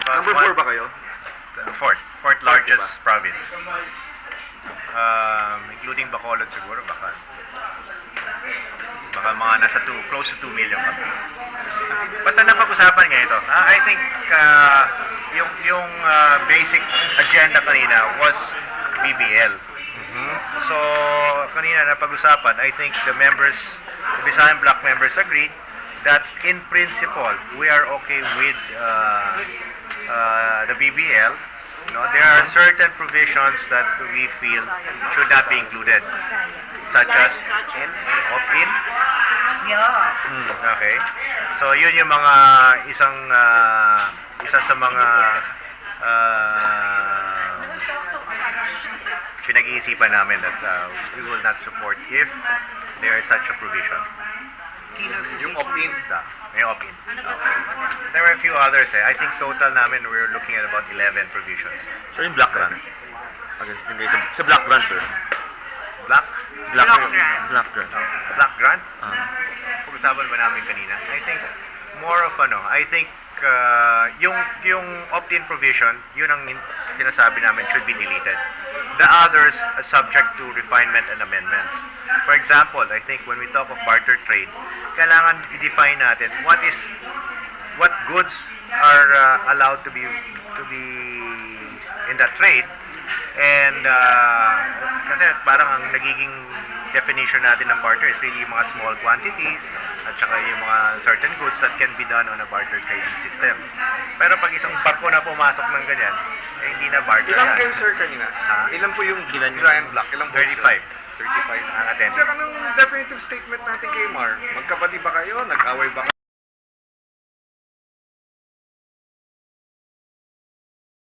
About Number 4 ba kayo? Fourth. Fourth largest Diba? Province. Including Bacolod siguro, baka mga nasa close to 2 million kami. Basta napag-usapan nga ito. I think yung basic agenda kanina was BBL. So, kanina napag-usapan, I think the members, the Visayan Bloc members agreed that in principle, we are okay with the BBL. No, there are certain provisions that we feel should not be included, such as opt-in. Okay. So, yun yung mga isa sa mga pinag-iisipan namin that we will not support if there is such a provision. Yung opt-in. May opt-in. There were a few others eh. I think total namin we're looking at about 11 provisions. Sir, yung block grant. Against din kayo sa block grant, sir. Block? Block, Block grant. Block grant. Block grant? Ah. Pag-usapan ba namin kanina? I think more of ano, I think yung opt-in provision, yun ang sinasabi namin should be deleted. The others are subject to refinement and amendments. For example, I think when we talk of barter trade, kailangan i-define natin what goods are allowed to be in that trade and kasi parang ang nagiging definition natin ng barter is really yung mga small quantities at saka yung mga certain goods that can be done on a barter trading system. Pero pag isang barko na pumasok ng ganyan, eh, hindi na barter Ilang yan. Kayo, sir, kanina? Ha? Ilan po yung Ilan yun? Visayan Bloc? Ilang votes, sir? 35. 35. Ang attendees. Sir, anong definitive statement natin kay Mar? Magkabati ba kayo? Nag-away ba kayo?